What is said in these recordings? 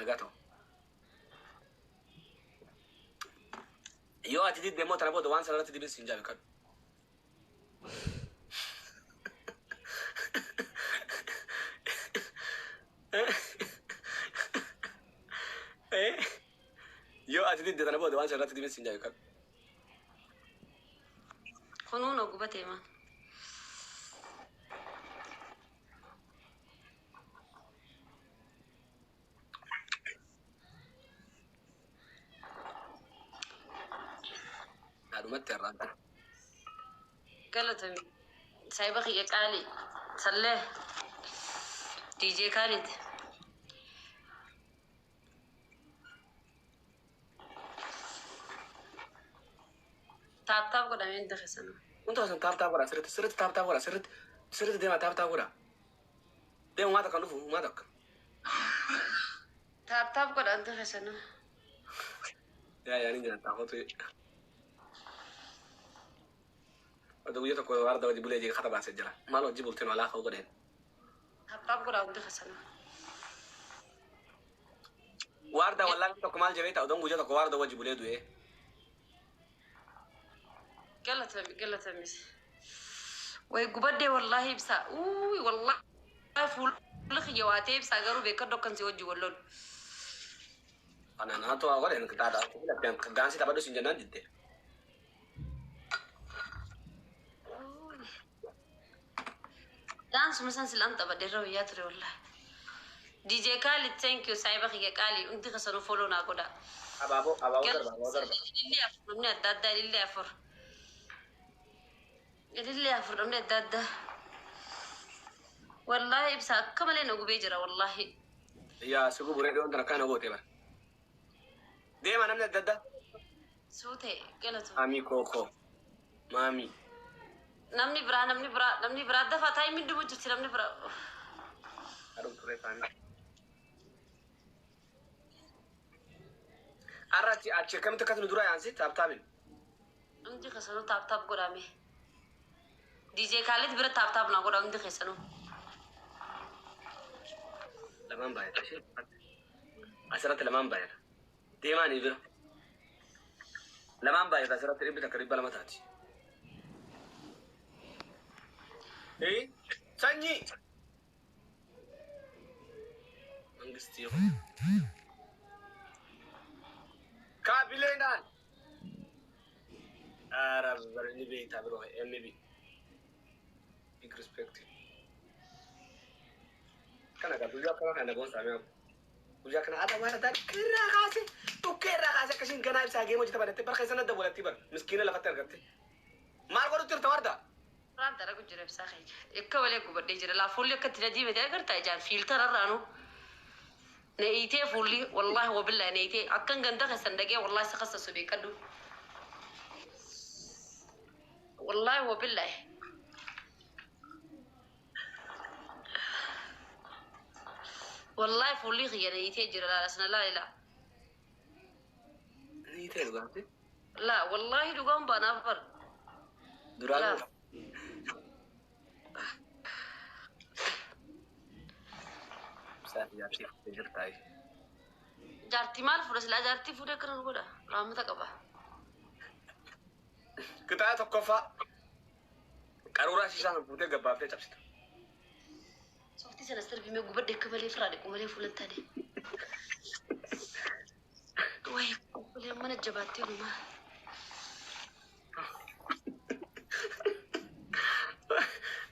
Nagaa ta'u. Yoo ati didde immoo tana booda waan sana irratti dibin siin jaabe kadhu. Yoo ati didde tana booda waan sana irratti dibin siin jaabe kadhu. Kunuu na gubatee maan. Haadhumatti har'aan tana. Galatoomi. Saayiba kiyya qaalii. Sallee. DJ Khalid. Tap tap godhamee hunda keessanuu. Hunda keessan tap tap godhaa sirriitti sirriitti tap tap godhaa sirriitti sirriitti deemaa tap tap godhaa. Deema maa takka hin dhufu maa takka. Tap tap godha hunda keessanuu. Yaa yaa ni nyaataa kotu. Oduu guyya tokko waarda wajji bulee jee kata baasee jira. Maal wajji bulteen walaa ka'uu godheen. Tap tap godha hundi keessanuu. Waarda wallaahi tokko maal jedhee ta'a odoon guyya tokko waarda wajji bulee du'ee. Galatoomi galatoomi. Way gubadhee wallaahi ibsaa. Uuy wallaahi fuulli kiyya waatee ibsaa garuu beekadhu akkan si wajji wal lolu. Ana naatu waa godheen dhaadhaa daansii taphadhu siin jennaan didde. Daansuma san silaan taphadhe irra wayyaa ture wallahi. DJ Khalid thank you saahiba kiyya qaalii hundi keessanuu follow naa godhaa. Abaaboo abaaboo darba abaaboo darba. Ilillee afur namni adda addaa ilillee afur. Ilillee afur namni adda addaa. Wallaahi ibsa akka malee na gubee jira wallaahi. Yaa si guburee dhiyoon tana akkana goote bara. Deema namni adda addaa. Suutee galatu. Maamii koo koo. Maamii. Namni biraa namni biraa namni biraa dafaa taayimiin dhumu jirti namni biraa. Adum turee faanii. Arra achi achi akkamitti akkas nu dura yaansi taap taapin. Hundi keessanuu taap taap godhame. DJ Khalid bira taap taap naa godha hundi keessanuu. Lamaan baay'ata ishee. Asirratti lamaan baay'ata. Deemaa ni bira. Lamaan baay'ata asirratti 100 200 taati. Ee sanyii. Mangistii kaabileedhaan. Ara ni beektaa biroo MB. Big respect. Kana gaa guyyaa akkana kana goon saamee guyyaa kana haadha waan addaa dhukkee irraa kaase dhukkee irraa kaase akkasiin ganaa ibsaa geema hojii taphatte bara keessa nadda walatti bara miskiina lafatti argatte. Maal godhutti jirta warda? Raan dalagu jira ibsaa keenya. Akka malee gubadhee jira. Laa fuulli akka itti na diimate agartaa ijaan fiiltara irraanu. Na iitee fuulli wallaahi wabillaahi na iitee akkan ganda keessan dhaqee wallaahi si kassasu beekadhu. Wallaahi wabillaahi. Wallaahi fuulli kiyya na iitee jira laala sana laali laa. Ni ta'e dhugaatti. Laa wallaahi dhugaan baanaaf bar. Duraan Laa. Ibsaa fi jaartii fuutee jirtaa. Jaartii maal fuudha silaa jaartii fuudhee akkana nu godha. Raamata qaba. Kitaaba tokkoffaa qaruuraa shishaa sana fuutee gabbaaftee cabsita. Softii sana sirbi mee gubadhe akka malee firaa dhiqu malee fuula hin taane. Wayi ulee mana jabaattee uumaa.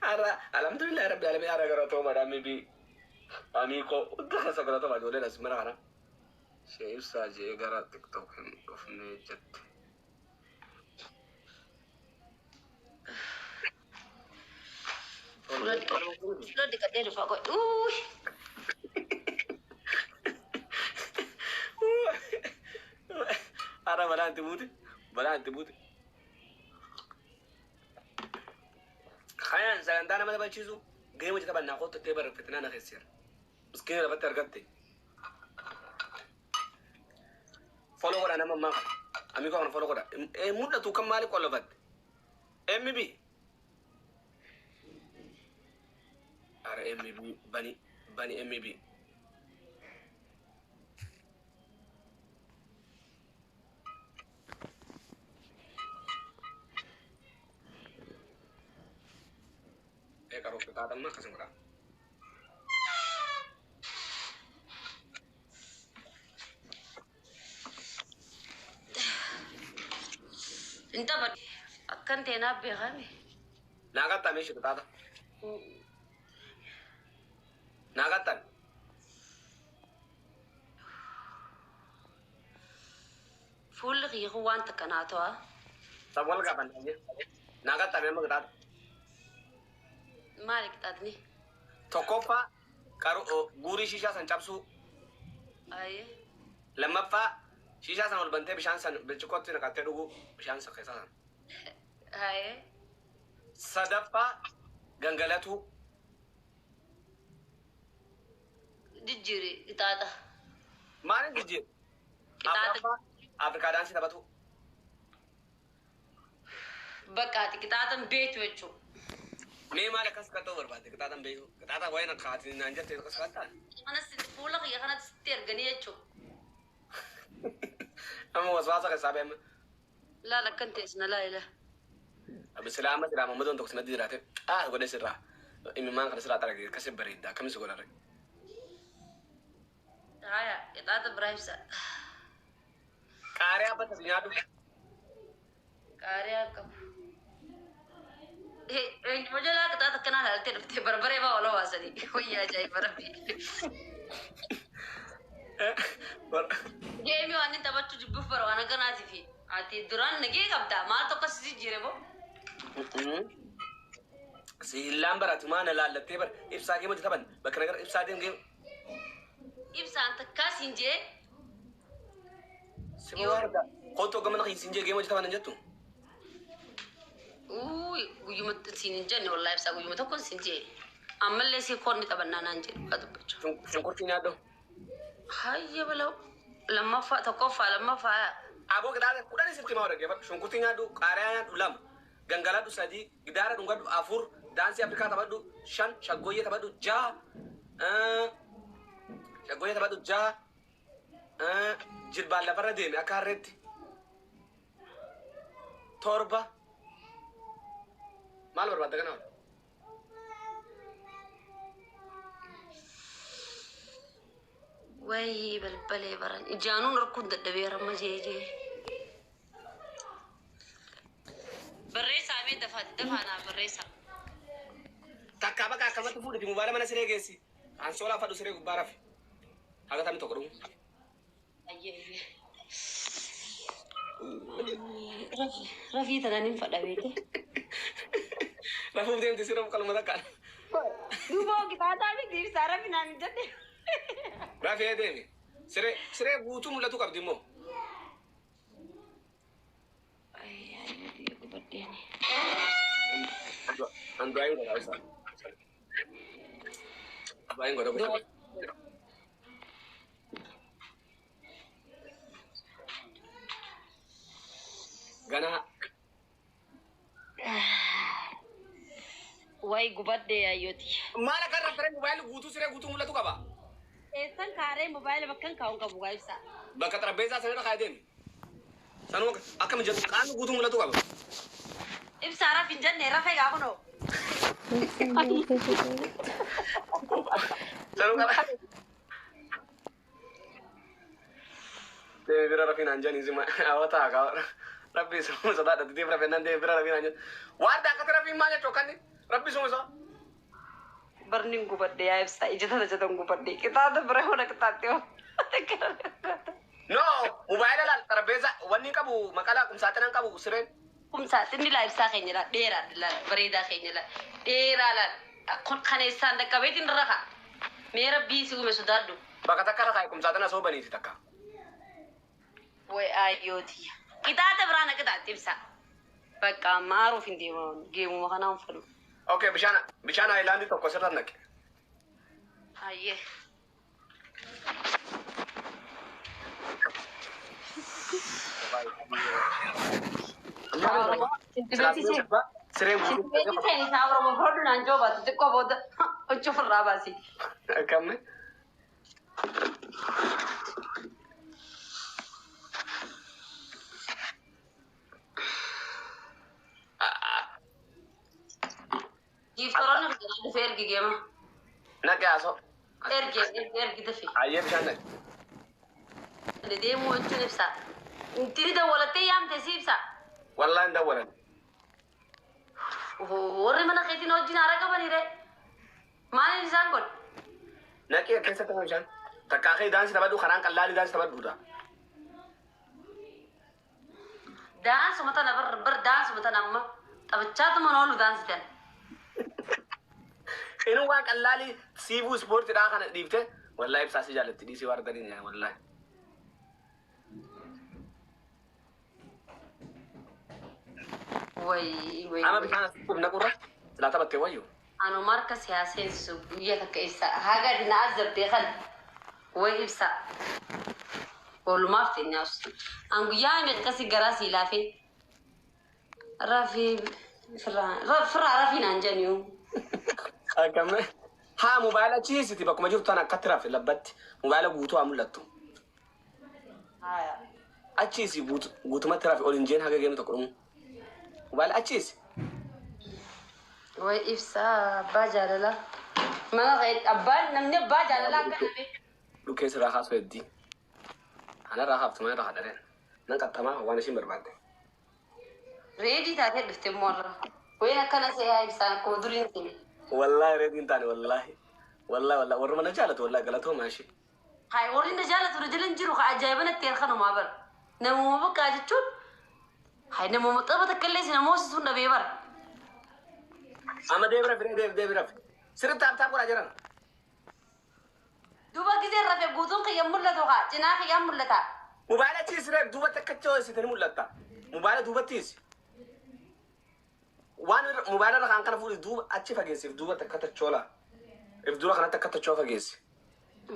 Har'a alhamdulillah rabbi alamin har'a galatoomaa bi amiikoo hunda keessa galatoomaa ijoolleen as mana kana. Shee ibsaa jee gara TikTok hin dhufne jette. Fuula dhiqadhee dhufaa qoy. Uuy. Har'a balaan itti buute balaan itti buute. Kanaan sagantaa nama taphachiisu gahee hojii taphannaa kottu ittee bara fitinaa na keesseera. Miskiina lafatti argatte. Follow godhaa nama ammaa kana. Amiikoo kana follow godhaa. Mul'atu kan maaliif qollofatte? MB. Ara MB bani bani MB. Qaroo qixaaxamma akkasuma godha. Inta akkan teenaa beekame. Naa qaxxame ishee qixaaxa. Naa qaxxame. Fuulli kiyya waan takka naa ta'a. Sab wal gaafanna. Naa qaxxame amma qixaaxa. Maali qixaaxni? Tokkoffaa qaroo guurii shishaa san cabsuu. Ayyee. Lammaffaa shishaa san ol bantee bishaan san birciqootti naqattee dhuguu bishaan san keessaa san. Ayyee. Sadaffaa gangalatuu. Jijjiiri qixaaxa. Maaliin jijjiiri? Qixaaxa. Afuraffaa Afrikaa daansii taphatu. Bakka ati qixaaxan beektu jechuudha. Mee maal akkas qaxxoo barbaadde qixaaxan beeku? Qixaaxa waa'ee na kaatiin naan jette akkas qaxxaan. Kanas fuula kiyya kanatti sitti erganii jechuudha. Amma waswaasa keessaa ba'e amma. Laala akkan ta'es na laala. Silaa amma silaa mammadoon tokko sinatti jiraate godhe sirraa imimmaan kana sirraa xarage akkasi bareedda akkamis godhare. Haya qixaaxa biraa ibsa. Qaariyaa bakka si nyaadhu. Qaariyaa qabu. Eenyuma jalaa qixaaxa akkanaa ilaaltee dhuftee barbaree baa ola baasanii. Wayyaa ajaa'iba rabbi. Geemii waan inni taphachuu jibbuuf bara waan akkanaatii fi ati duraan nagee qabda maal tokko si jijjiire boo. Siillaan baratu maana laallattee bara ibsaa geema taphan bakka nagara ibsaa deem geema. Ibsaan takkaa siin jee. Sima warda kotoo gamana siin jee geema taphan hin jettu. Uui guyyuma siin hin jenne wallahi ibsaa guyyuma tokko siin jee. Ammallee si koonni taphannaa naan jedhu waa dubbachuu. Shunkurtii nyaadhu. Hayya balaw lammaffaa tokkoffaa lammaffaa. Aboo qixaaxa kudhan sitti maa dhaggeeffadhu. Shunkurtii nyaadhu qaariyaa nyaadhu 2 gangaladhu 3 gidaara dhungadhu 4 daansii Afrikaa taphadhu 5 shaggooyyee taphadhu 6 shaggooyyee taphadhu 6 jilbaan lafarra deemi akka harreetti 7 maal barbaadda kana? Wayii balbalee baran ijaanuun harkuun dadhabee ramma jee jee. Barreessaa mee dafaati dafaanaa barreessaa. Takkaa bakka akkamatti fuudhiti mobaayila mana siree geessi. Ansoolaa fadhu siree gubbaa rafi. Haga tamni tokko dhumu. Ayyee. Rafii tanaan hin fadha beekte. Rafuuf deemti siree qalma takkaan. Duuba qixaaxaa miti ibsaa rafi naan hin jette. Rafee deemi. Siree guutuu mul'atu qabdi immoo. I'm driving godha ibsaa. Driving godha. Gana. Wayi gubadde ayyooti. Maal akka raftaree mobaayilli guutuu siree guutuu mul'atu qaba. Eessan kaaree mobaayila bakka hin kaa'uun qabu ibsaa. Bakka xarapheezaa sanarra kaa'ee deemi. Sanuma akka mijatu qaamni guutuu mul'atu qaba. Ibsaa rafi hin jenne rafee gaa kunoo. Sanuma qaba. Deemi bira rafiin aan jedhani sima hawwataa kaa rabbi suma sodaadha deemi rafee nan deemi bira rafiin aan jedhani. Waan daakate rafiin maal jechuu akkanni rabbi suma isaa. Barni gubadde yaa ibsaa ija tana jatan gubadde qixaaxa bira hona qixaaxee hoo. No mobaayila laal xarapheezaa wanni qabu maqalaa kumsaaxinaan qabu sireen. Kumsaaxinni laa ibsaa keenya laa dheeraa laa bareedaa keenya laa dheeraa laa kaneessaan dhaqqabeetiin rafa mee rabbii si uume sodaadhu. Bakka takka rakaa kumsaaxina soo baniiti takka. Way ayyooti. Qixaaxa biraa na qixaaxi ibsaa. Bakka amma aaruuf hin deemu geemuma kanaan fedhu. Okay bishaan aayilaandii tokko sirra naqe. Ayyee. Siree guutuu. Sintibeetii ta'e isaa Oromoo fudhadhu naan joobaatu xiqqoo booda huccuu ofirraa baasi. Akkamni? Giiftooronni Dafee ergi geema. Naqi haasoo. Ergi ergi ergi dafee. Ayyee bishaan naqi. Ani deemuu jechuun ibsa. Intini dawwalattee yaamte si ibsa. Wallaahi hin dawwalan. Warri mana keetiin wajjin haara qabanii ree. Maaliif isaan godhe? Naqi keessatti nama bishaan. Takkaa kee daansii taphadhu karaan qallaalii daansii taphadhuudha. Daansuma tana bar bar daansuma tana amma taphachaatuma oolu daansitan. Inni waan qallaalii siifuu ispoortiidhaa kana dhiifte wallaahi ibsaa si jaallatti dhiisii waan arganii nyaa wallaahi. Way way. Amma bishaan as naqurra silaa taphattee wayyu. Anu marka siyaaseensisu guyyaa takka ibsa. Haga ati na azabtee kan way ibsa. Oolumaaf teenyaas. An guyyaa meeqa si garaa sii laafee. Rafii firraa rafii naan jennu. Akkame haa mobaayila chiisiti bakkuma jirtu tana akkatti rafe labbatti mobaayila guutuu haa mul'attu. Achiisi guutumatti rafe ol hin jeen haga geemu tokko dhumu. Mobaayila achiisi. Way ibsa abbaa jaalalaa. Mana abbaan namni abbaa jaalalaa akka dhabe. Dhukkee sirraa kaasuu heddii. Anarraa kaaftu mana irraa hadhareen. Nan qaxxamaa waan ishiin barbaadde. Reedii taatee dhufte immoo irra. Wayin akkana se'aa ibsaan akkuma duriin se'e. Wallaahi reedii hin taane wallaahi. Wallaahi wallaahi warra mana jaalatu wallaahi galatooma ishee. Hayi warri na jaalatu na jala hin jiru ka ajaa'iba natti harkanumaa bara. Namuma bakka jechuun hayi namuma tapha takka illee si namoota sun dhabee bara. Amma deebi rafi deebi deebi rafi. Sirriitti taaptaap godhaa jiran. Duuba gisee rafe guutuun kiyya mul'atu kaa cinaa kiyyaa mul'ata. Mobaayila chiisi reef duubatti akka chiisite ni mul'atta. Mobaayila duubattiis. Waan mobaayila irra kaan kana fuudhi duuba achi fageessiif duubatti akka tachoola. If dura kanatti akka tachoo fageessi.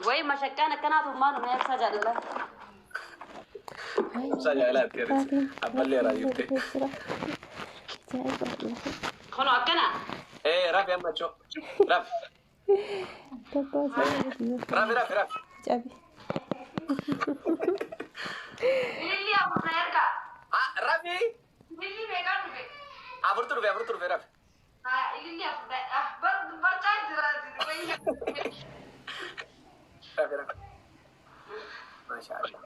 Wayi mashaqqaan akkanaatu maanuma ibsaa jaalalaa. Ibsaa jaalalaa itti hir'isi. Abballee irraa jirte. Kono akkana. Ee rafi amma achoo. Rafi. Rafi rafi rafi. Ililli afur na ergaa. Rafi. Ililli meeqaan dhufe? Afurtu dhufe afurtu dhufe rafi. Haa ililli afur na barcaa jira. Rafi rafi. Maasha Allah.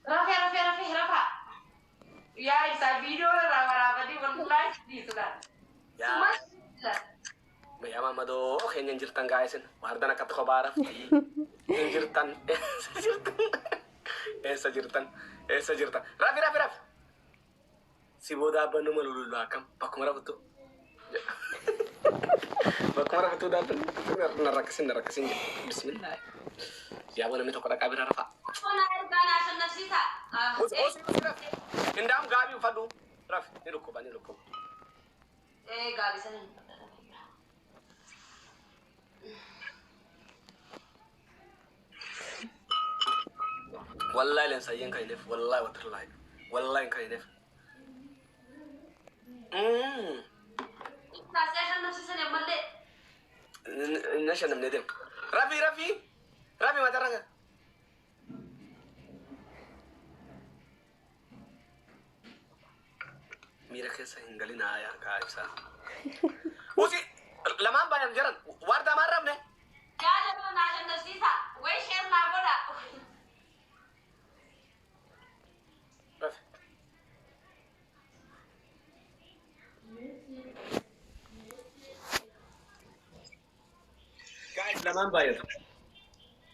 Rafi rafi rafi rafa. Yaa ibsaa viidiyoo irraa waraabanii wallaahi dhiisudha. Yaa. Yaa Mamadoo keenya hin jirtan gaa'isin waardan akkatti kophaa rafti hin jirtan eessa jirtan eessa jirtan eessa jirtan rafi rafi rafi si booda abbannu malu lullu akkam bakkuma raftu bakkuma raftu daabbannu na rakkisin na rakkisin jedhe bismillah yaa namni tokko dhaqaa bira rafaa. Ona ergaa naa shannafsiisa. Usi usi rafi indaam gaabii uffadhu rafi ni dhukkuba ni dhukkuba. Ee gaabii sana hin Wallahi len sayyen kan inef wallahi watallahi wallahi kan inef. Ibsaa shannafsiisan ammallee. Nasha namne dem. Rafi rafi rafi mata ranga. Miira keessa hin galin aayaa kaa ibsaa. Usi lamaan baay'een jiran waardaa maan rafne. Yaada naa shannafsiisa. Wayi sheer naa godha. Rafi. Guys lamaan baay'atu.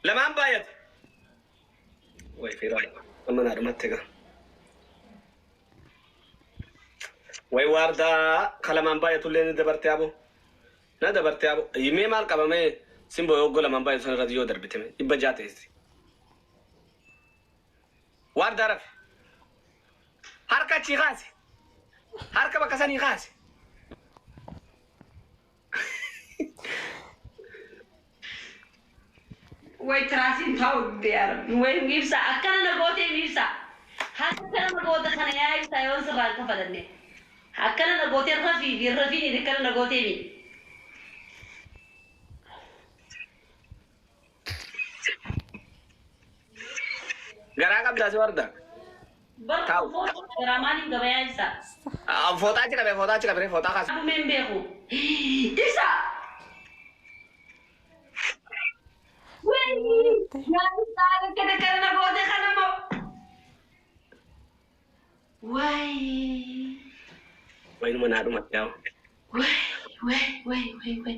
Lamaan baay'atu. Wayi fiiraa amma naa dhumatte gaa. Wayi waardaa ka lamaan baay'atullee ni dabarte abo. Na dabarte abo. Mee maal qabamee simboo yoggoo lamaan baay'atu sana irratti yoo darbiteme 600 teessi. Waardaa rafi. Harka achii kaase. Harka bakka sanii kaase. Way tiraasiin taa'u diyaara. Way ibsa akkana na gootee ibsa. Harka kana na goota kana yaa ibsa yoo sirraan kafalanne. Akkana na gootee rafii fi rafiin akkana na gootee mi. Garaa qabdaa si warda. Bar garaa maaliif gabayaa ibsa? Fooxaa achi qabee, fooxaa achi qabee, fooxaa kaasa. Abumeen beeku. Ibsa! Wayii! Yaa ibsaa akka takkana na goote kana moo? Wayii! Wayinuma naa dhumatti yaa'u. Way, way, way, way, way.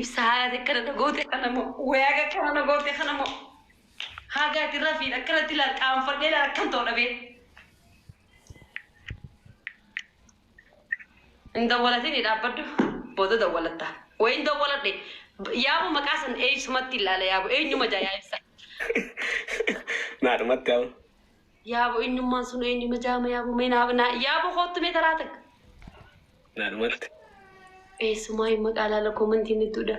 Ibsa haala akkana na goote kana moo? Wayaa akkana na goote kana moo? Haga ati rafiin akkanatti ilaal qaanfadhee ilaal akkam ta'u dhabee. Hin dawwalatin, dhaabbadhu, booda dawwalatta. Wayi hin dawwaladhe. Yaabu maqaa san eessumatti ilaala yaabu eenyuma jaa yaa ibsa. Naa dhumatti yaa'u. Yaabu eenyummaan sun eenyuma jaama yaabu mee naaf naa yaabu kootu mee taraa takka. Naa dhumatti. Eessumaa hin maqaa ilaala koomantiin hedduudha.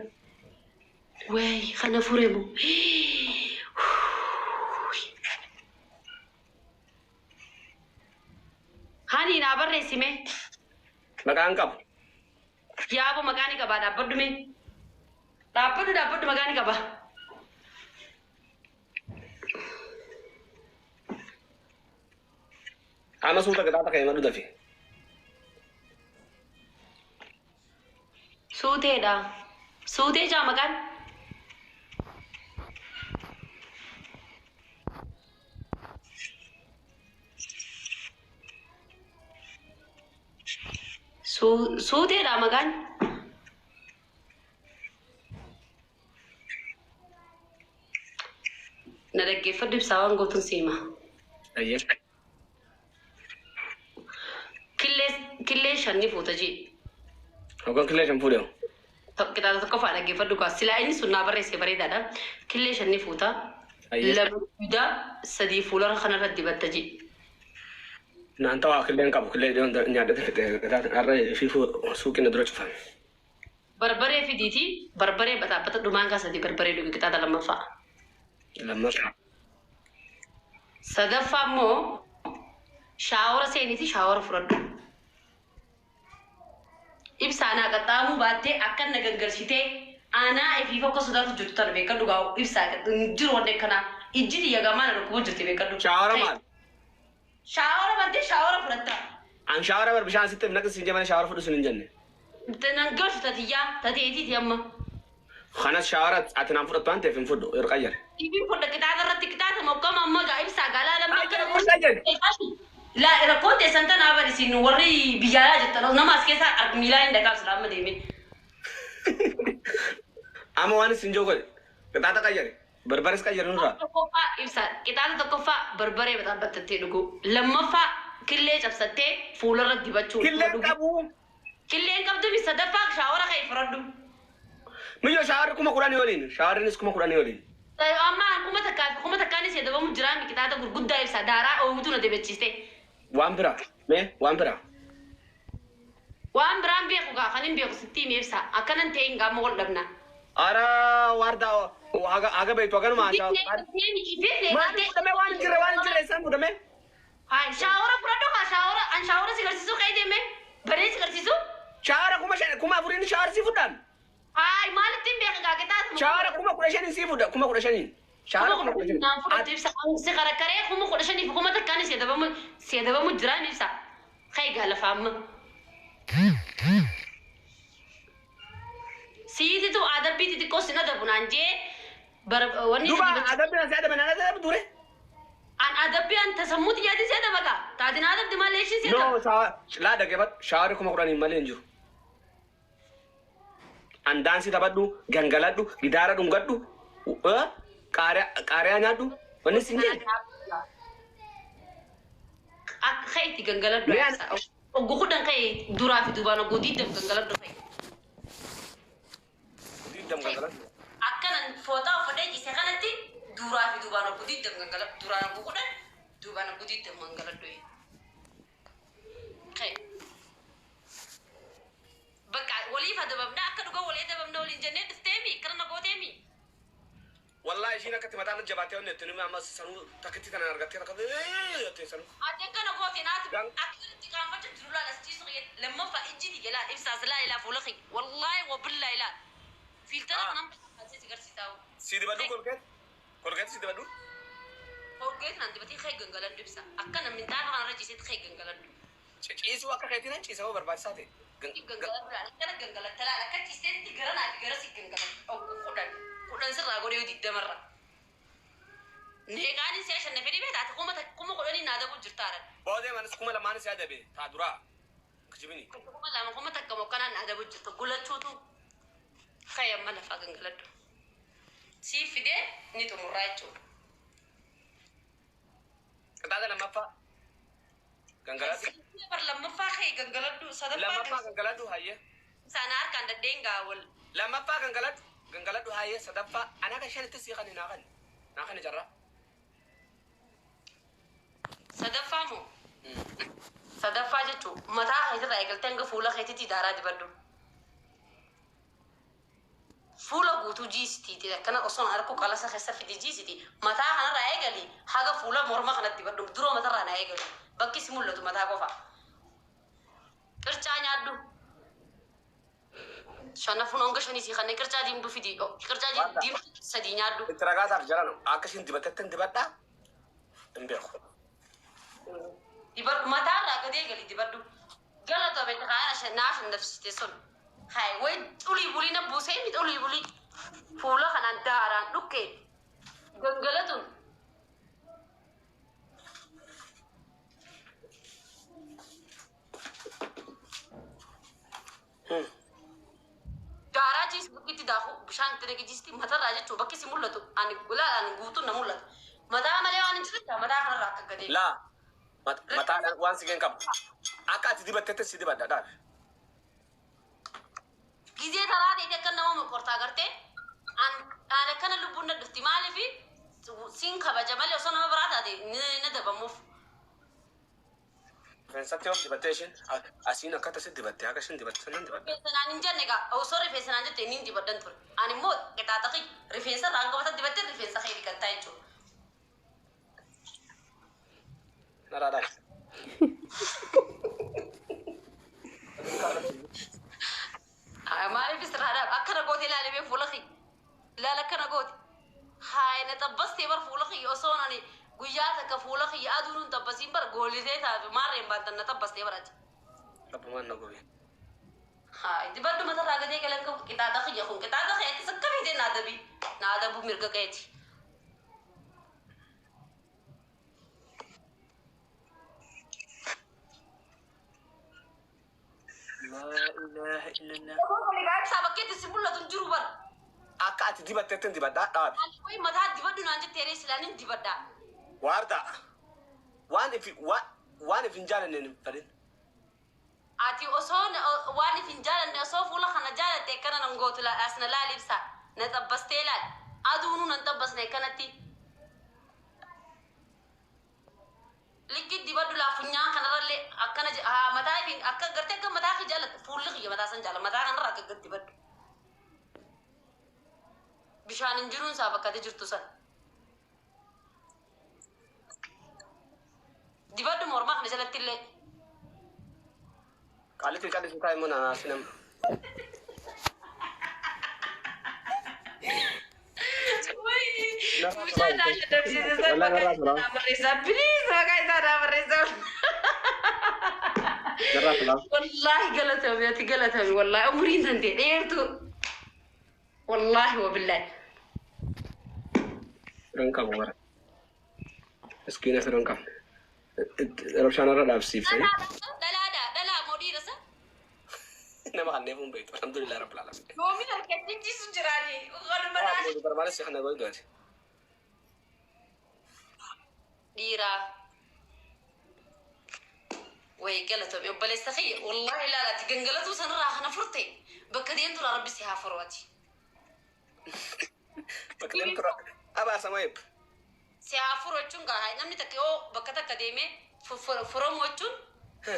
Wayi kana fure moo? Hani naa barreessi mee. Maqaan qabu. Yaabo maqaa ni qabaa, dhaabbadhu mee. Dhaabbadhu, dhaabbadhu, maqaa ni qaba. Amma suuta qixaaxa ka'e madhu dafi. Suuteedha. Suutee jaa maqaan. Suuteedha maqaan. Na dhaggeeffadhu ibsaa, waan gootuun siima. Ayyee. Killee killee shanni fuuta jee. Hoggan killee shan fuudhe. Qixaaxa tokkoffaa dhaggeeffadhu kaa silaa inni sun naa barreesse bareedaadha. Killee shanni fuuta. Ayyee. Lama guddaa, sadii fuulara kanarra dibatta jee. Naan ta'aa killeen qabu, killee iddoon nyaadhate fixe, qixaaxa har'a fiifuu suuqiin na dura cufame. Barbaree fidiiti barbaree baxaabbata dhumaan kaa sadii barbaree dhugi qixaaxa lammaffaa. Lammaffaa. Sadaffaa immoo shower seeniiti shower fudhadhu. Ibsaa naa qaxxaamuu baattee akka na gangalchitee aanaa ifiif akka sodaatu jirtu tana beekadhu gaa ibsaa hin jiru wanni akkanaa ijji xiyya gamaa na dhukkubu jirti beekadhu. Shower maal? Shower bantee shower fudhatta. An shower bar bishaan sitti naqsi siin jemane shower fudhu sun hin jenne. Nan galchu tatiyyaa tateetiiti amma. Kanas shower ati naan fudhattu waan ta'eef hin fudhu yeroo qayyare. Ifiin fudha qixaaxa irratti qixaaxa mokkama amma gaa ibsaa galaa lamma akkana. Qayyare. Laa rakkoon teessan tanaa bari isin warri biyyaalaa jirtan nama as keessaa miilaa hin dhaqaabsila amma deemee. Amma waan isin jiru godhe qixaaxa qayyare barbares qayyare nurraa. Tokkoffaa ibsa qixaaxa tokkoffaa barbaree baxaabbattee dhugu, lammaffaa killee cabsattee fuularra dibachuu. Killeen qabu. Killeen qabdu mi, sadaffaa shower ka'e fudhadhu. Miyyoo showerri 10,000 oliin, showerrinis 10,000 oliin. Amma 1,000 fi 1,000nis edabamu jiraami qixaaxa gurguddaa ibsa daaraa oomitu na debachiiste. Waan biraa mee, waan biraa. Waan biraan beeku gaa kan hin beeku sitti hime ibsa akkanan ta'e hin gaama wal dhabna. Ara waardaa haga haga beektu haganuma. Maal fudhame, waan hin jirre, waan hin jirre isaan fudhame. Shower fudhadhu kaa shower an shower si garsiisuu ka'ee deeme baree si garsiisuu. Shower 5,000 4,000n shower si fudhan. Haay maalitti hin beeku gaa qixaaxa. Shower 15,000n si fudha, 15,000n. Shower 15,000. Naan fudhatu ibsa si karakkaree 15,000 fi 1,000n si adabamu jiraan ibsa. Ka'ee gaa lafa amma. Siititu adabbii xixiqqoo sin adabu naan jee wanni Duba adabbii si adaban ana adabu dure. An adabbii an tasammuu xiyyaati si adaba gaa. Taatiin adabdi malee ishii si No adaba. Shower laa dhaggeeffadhu, showerri 10,000n malee hin jiru. An daansii taphadhu, gangaladhu, gitaara dhungadhu, qaariyaa nyaadhu, wanni sin jedhe. Akka ka'eetti gangaladhu. Mee Oggu kudhan ka'e duraa fi duubaan ogguu diidam gangaladhu ka'e. Diidam gangaladhu. Akkanan fooxaa uffadhee ciise kanatti duraa fi duubaan ogguu diidam gangaladhu. Duraan ogguu 10, duubaan ogguu diidam gangaladhu. Ka'e. Bakka waliif adabamna akka dhuga walii adabamna waliin jennee dhufteemi akkana na gooteemi. Wallahi ishiin akkatti mataan jabaattee wanni itti nimi amma sanuu takkitti tanaan argattee takka jettee sanuu. Ati akkana goote naati akka itti qaanfachaa jiru laala as ciisu kiyya lammaffaa ijji tiyya laal ibsaas laa ilaa fuula kiyya wallaahi wabillaa ilaal. Filter kanan si garsiisaa. Si dibadhu Colgate? Colgate si dibadhu? Colgate naan dibatee kee gangaladhu ibsa. Akkana minxaafa kanarra ciisetti kee gangaladhu. Ciisuu akka keetiin nan ciisa hoo barbaachisaa ta'e. Gangalatti gangalatta laala akka ciisteetti gara naa fi gara si gangalatta. 10 10 sirraa godhee 20rra. Neeqaanin si'a shan fedhii beektaa ati 10,000 naa dabuu jirtaadha. Boodee manis 2,000 si'a dabe taa duraa. Kijibini. 2,000 1,000 mokkanaan naa dabuu jirta gulachuutu ka'e amma lafaa gangaladhu. Sii fidee ni xumurraa jechuudha. Qixaaxa lammaffaa. Gangaladhu. Bar lammaffaa ka'e gangaladhu sadaffaa Lammaffaa gangaladhu hayyee. Sana harkaan daddeen gaawwal. Lammaffaa gangaladhu. Gangaladhu hayyee sadaffaa. Ana kan shanitti sii kan naa kan. Naa kan jarraa. Sadaffaa moo? Sadaffaa jechuun mataa keetirraa eegaltee hanga fuula keetiitti daaraa dibadhu. Fuula guutuu jiisitiiti akkana osoo harku qalasa keessa fidi jiisiti mataa kanarraa eegali haga fuula morma kanatti dibadhu duroo matarraa na eegali bakki si mul'atu mataa qofa. Qircaa nyaadhu. Shanafuun hanga shanii si kanneen qircaa diimtuu fidi qircaa diimtuu 3 nyaadhu. Itti ragaataaf jaran akka ishiin dibatetti hin dibadhaa hin beeku. Dibadhu mataarraa gad eegali dibadhu. Galata beekta kaana naaf hin nafsite sun. Hai way xulii bulii na buusee mi xulii bulii. Fuula kanaan daaraan dhukkee gangalatuun. Daaraa jiis bukkitti daaku bishaan itti naqi jiisti matarraa jechuun bakki si mul'atu ani gulaadhaan guutuun na mul'ata. Mataa malee waan hin jiru mataa kanarraa akka gadee. Laa mataadhaan waan si qabu. Akka ati dibattetti si dibadha dhaabe. Gizee taraa ta'e akka nama mokortaa gartee an akkana lubbuun na dhufti maaliif siin kabaja malee osoo nama biraa taate na dabamuuf. Rifeensatti yoom dibattee ishiin asiin akka tasi dibattee akka ishiin dibatte sannan dibadha. Rifeensa hin jenne egaa osoo rifeensa naan jette inni dibadhan ture. Ani immoo qixaaxa kiyya rifeensa irraa hanga mata dibattee rifeensa kee dhiqattaa jechuudha. Narraa dhaabe. Maaliif sirraa dhaabe akkana goote ilaalee fuula kiyya ilaala akkana goote. Haay na xabbastee bar fuula kiyya osoo ani guyyaa takka fuula kiyya aduun hin xabbasiin bar goolisee taate maarreen baantan na xabbastee barate. Rabbumaan na gobe. Haay dibadhu matarraa gadee galan qabu qixaaxa kiyya kun qixaaxa kiyya akka feetee naa dabi naa dabuu mirga keeti. Laa ilaaha illallah. Ibsaa bakkeetti si mul'atu hin jiru bar. Akka ati dibattetti hin dibadhaa dhaabe. Ani wayi mataa dibadhu naan jettee rees ilaalin dibadhaa. Waardaa waan ifi waan if hin jaalanne hin fedhin. Ati osoo waan if hin jaalanne osoo fuula kana jaalatte akkana nan gootu as na laali ibsaa na xabbastee laali aduunuu nan xabbasne akkanatti. Likki dibadhu laa funyaan kanarrallee akkana haa mataa ifin akka gartee akka mataa kee jaalatte fuulli kiyya mataa san jaala mataa kanarra akka gad dibadhu. Bishaan hin jiruun isaa bakka ati jirtu san. Dibadhu mormaa kana jalatti illee. Qaalitti callisuu taa'e immoo naannaa sinam. Mucaan naa shaddabsiise san maqaa isaa naa barreessaa. Please maqaa isaa naa barreessaa. Narraa tulaa. Wallaahi galatoomi ati galatoomi wallaahi umriin tan ta'e dheertuu. Wallaahi wabillaahi. Firan qabu bara. Iskiina firan qabu. Rabshaan irra dhaabsiifte. Dhalaadha dhalaa moo dhiira sa? Nama kanneen fuun beektu. Alhamdulillah rabbil alamin. Yoomiin harkatti jiraani. Walumaa Waa barbaada si kana godhu. Dhiiraa. Way galatoomi obboleessa kiyya wallaahi ilaalaati gangalatuu sanarraa kana furte bakka deemtu rabbi si haa furu ati. Bakka deemtu abaasama eebba. Si haa furu jechuun gaa namni takka yoo bakka takka deemee furamu jechuun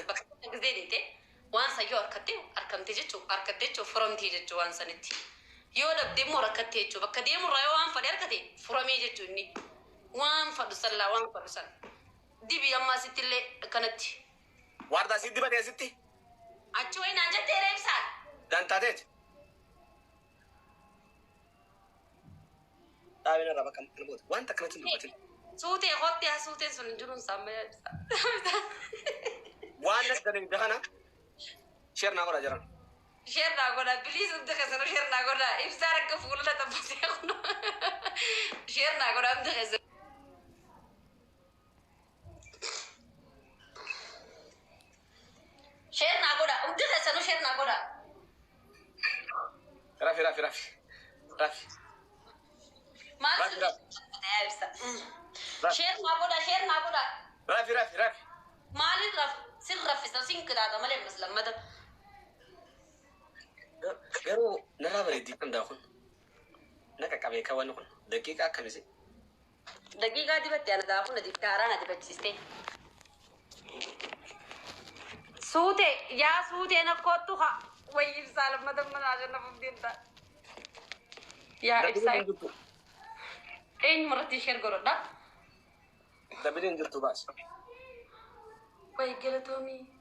bakka takka gisee deete waan san yoo harkatte harkamte jechuu harkatte jechuu furamtee jechuu waan sanitti. Yoo dhabde immoo rakkatte jechuu bakka deemurraa yoo waan fadhe harkate furamee jechuu inni waan fadhu san laa waan fadhu san. Dibi amma asitti illee akkanatti. Waardaa si dibatee asitti Achi wayi naan jettee reebsaan. Dantaateeti. Dhaabina irraa bakka kana booda wanta akkanatti hin dubbatin. Suutee qottee haa suuteen sun hin jiruun saamma ibsaa. Waan dalagde kana share naa godhaa jiran. Share naa godhaa, please, hundi keessanuu share naa godhaa. Ibsaan akka fuula taphatee kun share naa godhaa hundi keessanuu. Share naa godhaa, hundi keessanuu share naa godhaa. Rafi, rafi, rafi. Rafi. Maal? Rafi, rafi. Yaa ibsa. Rafi. Share naa godhaa, share naa godhaa. Rafi, rafi, rafi. Maaliin raf sin raffisa, sin qidaata malee ammas lammata. Garuu narraa bareeddii kan kun. Na qaqqabee kan wanni kun daqiiqaa akkamisi? Daqiiqaa dibatte, ana daakuu na haaraa na dibachiiste. Suute yaa suutee na kottu haa wayi ibsaa lammata mana ashannafuuf deemta. Yaa ibsaa, eenyuma irratti share godhadha. Dabiliin jirtu baas. Wayi galatoomii.